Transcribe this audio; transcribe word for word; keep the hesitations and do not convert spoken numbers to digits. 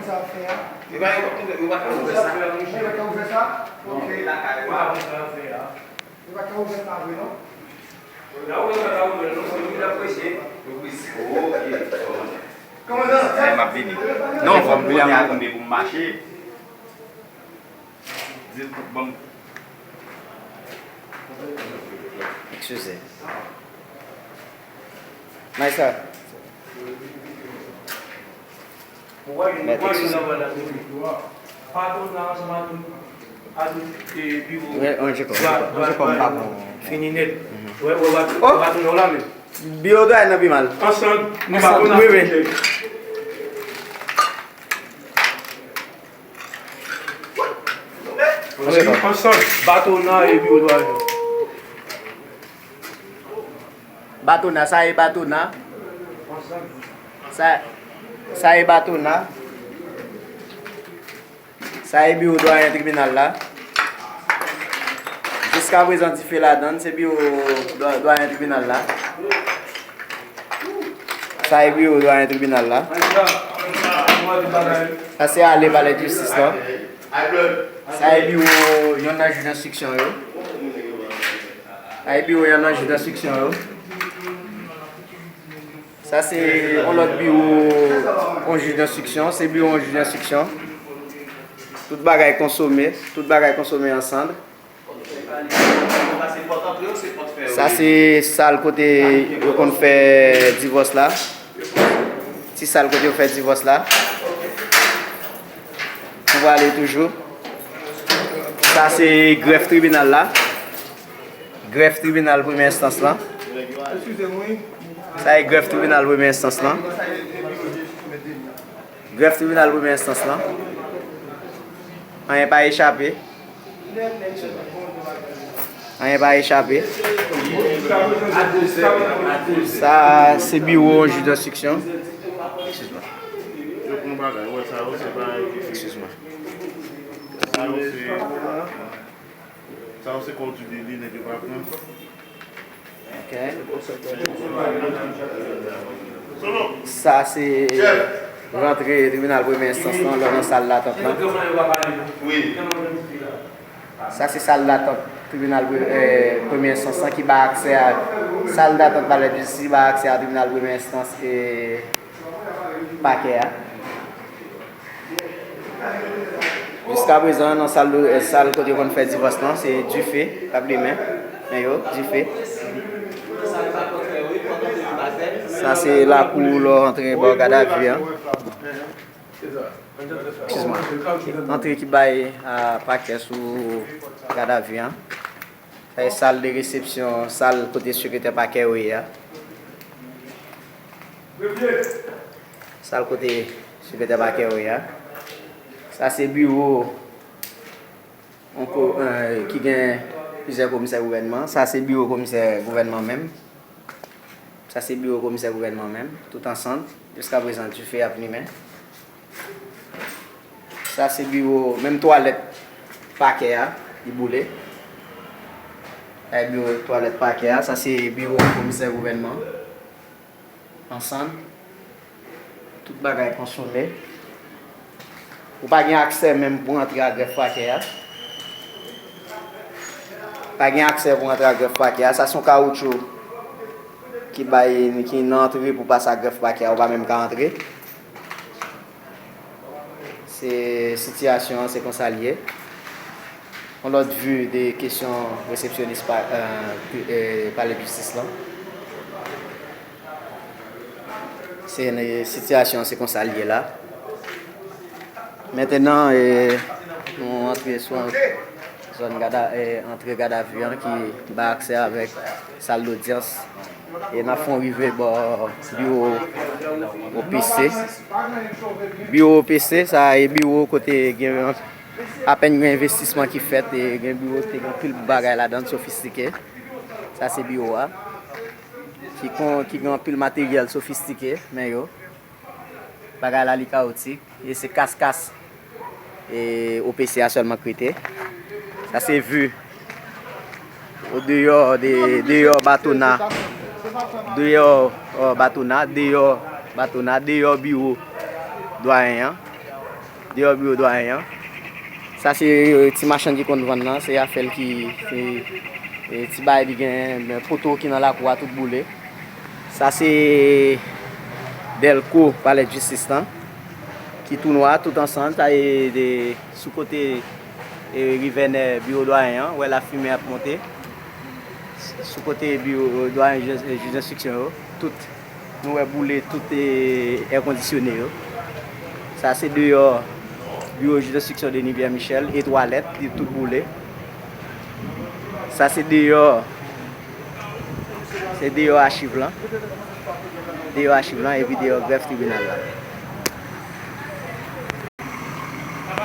Sa ap fè a? Yo pa, yo pa ka ouvè sa. Yo pa ka ouvè sa? Ok. Yo pa ka ouvè sa vre, non? Ok. Kòmandan, m ap vini. Non, fò m konnen a konbyen pou m mache. Di l ban m. Eskize. Nice. Mèt, eskize. Wi, on je kòm, on je kòm, on je kòm, m pa bon. Fini nèt. Wè, wè, wè, wè, wè, wè, wè, wè, Biwo dwayè nan pi mal. Ansanm, nou pa konn wi, wi. Ansanm, Batona e Biwo dwayè. Batona, sa e Batona. Sa, sa e Batona. Sa e biwo dwayen tribinal la. Jiskaprezan dife ladan l, se biwo dwa-, dwayen tribinal la. Sa e biwo dwayen tribinal la. Sa se ale palè jistis la. Sa e biwo yonn nan jij enstriksyon yo. Sa e biwo yonn nan jij enstriksyon yo. Sa se yon lòt biwo yon jij enstriksyon, se biwo yon jij enstriksyon. Tout bagay konsome, tout bagay konsome an sand. Sa se sal kote yo konn fè divòs la. Ti sal kote yo fè divòs la. Nou prale toujou. Sa se grèf tribinal la. Grèf tribinal premye enstans lan. Sa e grèf tribinal premye enstans lan. Grèf tribinal premye enstans lan. Anyen pa echape. Anyen pa echape. Sa se biwo jij enstriksyon. Eskize mwen. Yo pran bagay, wè sa yo se pa. Eskize mwen. Sa yo se. Sa yo se kò di deli nèg yo pa pran. Ok. Sa se rantre tribinal premye enstans lan, lè w nan sal datant lan. Sa se sal datant tribinal pre-, eh, premye enstans lan ki bay aksè a sal datant palè jistis ki bay aksè a tribinal premye enstans e pakè a. Jiskaprezan, nan sal, sal kote yo konn fè divòs lan, se dife k ap limen. Men yo, dife. Sa se lakou lè w rantre bò gadavi an. Eskize mwen. Antre ki bay a pakè sou gadavi an. Sa e sal de resepsyon, sal kote sekretè pakè yo ye a. Sal kote sekretè pakè yo ye a. Sa se biwo yon ko-, eh, ki gen plizyè komisè gouvènman. Sa se biwo komisè gouvènman menm. Sa se biwo komisè gouvènman menm, tout ansanm. Jiskaprezan, dife ap limen. Sa se biwo, menm twalèt pakè a, li boule. Sa e biwo twalèt pakè a, sa se biwo komisè gouvènman. Ansanm, tout bagay konsome. Ou pa gen aksè menm pou antre a grèf pakè a. Pa gen aksè pou antre a grèf pakè a. Sa se yon kawoutchou ki bay, ki nan antre pou pase a grèf pakè a. Ou pa menm ka antre. Se sitiyasyon an, se konsa l ye. Yon lòt vi de kesyon resepsyonis pa, eh, pri-, eh, palè jistis lan. Se, eh, sitiyasyon an, se konsa l ye la. Mentenan, eh, nou antre sou zòn gada, eh, antre gadavi an ki bay aksè avèk sal dodyans. E n ap fè yon rive bò biwo O P C. Biwo O P C, sa e biwo kote gen apèn yon envestisman ki fèt, e gen biwo te gen anpil bagay ladan l sofistike. Sa se biwo a. Ki kon, ki gen anpil materyèl sofistike, men yo. Bagay la li kawotik. E se kas-kas, e, O P C a sèlman k rete. Sa se vi o deyò de, deyò Batona. Deyò, o, Batona, deyò Batona, deyò biwo dwayen an. Deyò biwo dwayen an. Sa se ti machann ki konn vann nan, se afè l ki se e, ti bagay li gen, men poto ki nan lakou a tout boule. Sa se dèlko palè jistis lan ki tou nwa tout ansanm, sa e de sou kote e, rivè nè biwo dwayen an, wè lafimen ap monte. Sou kote biwo dwayen jij enstriksyon yo, tout nou wè boule tout e, èkondisyone yo. Sa se deyò biwo jij enstriksyon Denis Pierre Michel e twalèt, li tout boule. Sa se deyò, se deyò achiv lan. Deyò achiv lan epi deyò grèf tribinal la.